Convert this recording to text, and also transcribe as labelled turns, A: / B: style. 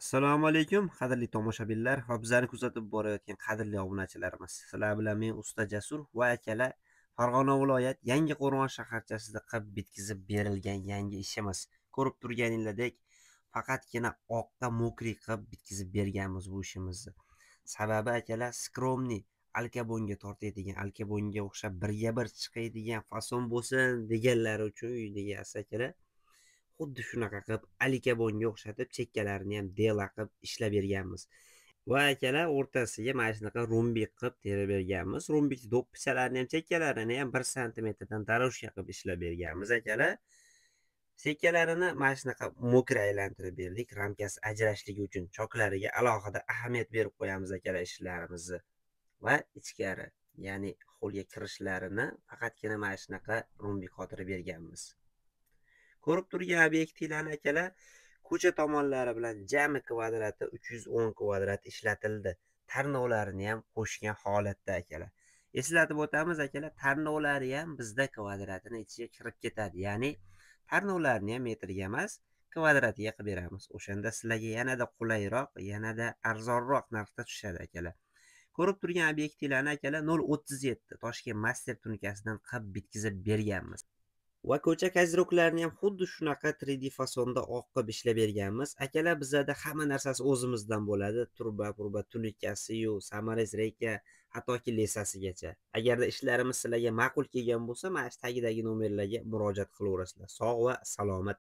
A: Assalomu alaykum, qadrli tomoshabinlar va bizlarni kuzatib borayotgan qadrli obunachilarimiz. Sizlar bilan men Usta Jasur va akalar Farg'ona viloyat Yangiqo'rg'on shaharchasida qilib bitkizib berilgan yangi ishimiz. Ko'rib turganingizdek, faqatgina oqqa mokri qilib bitkizib berganmiz bu ishimizni. Sababi akalar, skromniy alkabonga tortadigan, alkabonga o'xshab birga bir chiqadigan fason bo'lsin deganlari uchun uyni egasi akalar xuddi shunaqa qilib alikabonga o'xshatib chekkalarini ham dela qilib ishlab berganmiz. Va akalar o'rtasiga mana shunaqa rombik qilib terib berganmiz. Rombik do'ppichalarini ham chekkalarini ham 1 santimetrdan daroshka qilib ishlab berganmiz akalar. Chekkalarini mana shunaqa mokri aylantirib berdik, ramkasi ajrashligi uchun choklariga alohida ahamiyat berib qo'yamiz akalar ishlarimizni. Va ichkari, ya'ni holga kirishlarini faqatgina mana shunaqa rombik qotirib berganmiz. Ko'rib turgan obyektinglarni akalar ko'cha tomonlari bilan jami kvadrati 310 kvadrat ishlatildi. Tarnovlarini ham qo'shgan holatda akalar. Eslatib o'tamiz akalar, tarnovlari ham bizda kvadratini ichiga kirib ketadi. Ya'ni tarnovlarni ham metrga emas, kvadratiga qilib beramiz. O'shanda sizlarga yanada qulayroq, yanada arzonroq narxda tushadi akalar. Ko'rib turgan obyektinglarni akalar 0.37 Toshkent Master tunikasidan qilib bitkizib berganmiz. Va ko'cha kaziroklarni ham xuddi shunaqa 3D fasonda oq qilib ishlab berganmiz. Akalar, bizada hamma narsasi o'zimizdan bo'ladi. Turba, purba, tunikasi-yu, samarez reyka, hattoki lesasigacha. Agarda ishlarimiz sizlarga ma'qul kelgan bo'lsa, mana shu tagidagi nomerlarga murojaat qilaverasizlar. Sog' va salomat.